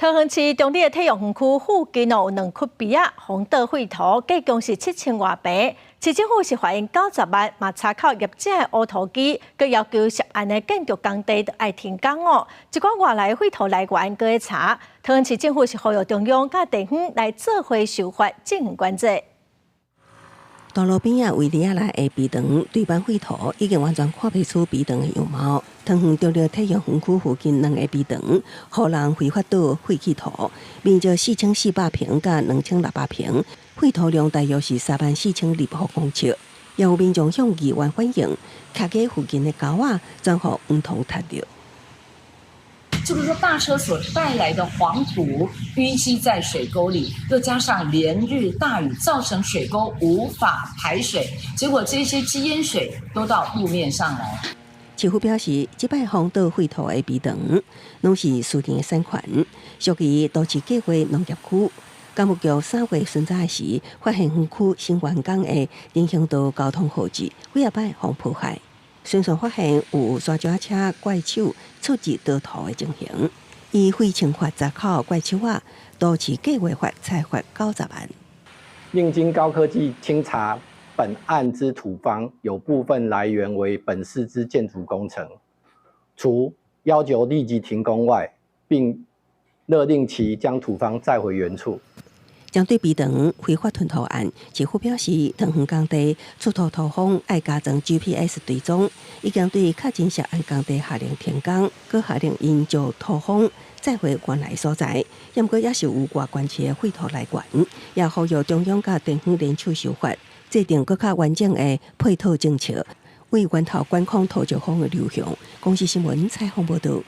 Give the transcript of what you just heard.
桃園市中壢的體育園區附近哦，有兩窟埤仔封倒廢土，計共是7000外坪。市政府是罰𪜶90萬，嘛查扣業者的挖土機，閣要求涉案的建築工地著愛停工哦。一寡外來廢土來源閣咧查，桃園市政府是呼籲中央佮地方來做伙修法進行管制。大路邊仔圍籬仔內的埤塘堆滿廢土，已經完全看袂出埤塘的樣貌。桃園中壢體育園區附近兩個埤塘，予人非法倒廢棄土，面積4400平佮2600平，廢土量大約是34,000立方公尺。也有民眾向議員反映，徛佇附近的狗仔專予黃土踢著。就是說，大車所帶來的黃土淤積在水溝裡，又加上連日大雨，造成水溝無法排水，結果這些積淹水都到路面上來。市府表示，這擺封倒廢土的埤塘，攏是私人的產權，屬於都市計劃農業區。工務局3月巡查時，發現園區新完工的人行道交通號誌，幾仔擺予破壞。巡線發現有沙石車怪手出入倒土的情形，依廢清法查扣怪手仔，都市計劃法裁罰90萬。另經高科技清查本案之土方，有部分來源為本市之建築工程，除要求立即停工外，並勒令其將土方載回原處。針對埤塘非法吞土案，市府表示，桃園工地出土土方愛加裝 GPS 追蹤，已經對確認涉案工地下令停工，閣下令𪜶將土方載回原來所在。毋過也是有外縣市的廢土來源，也呼籲中央佮地方聯手修法，制定閣較完整的配套政策，為源頭管控土石方的流向。公視新聞採訪報導。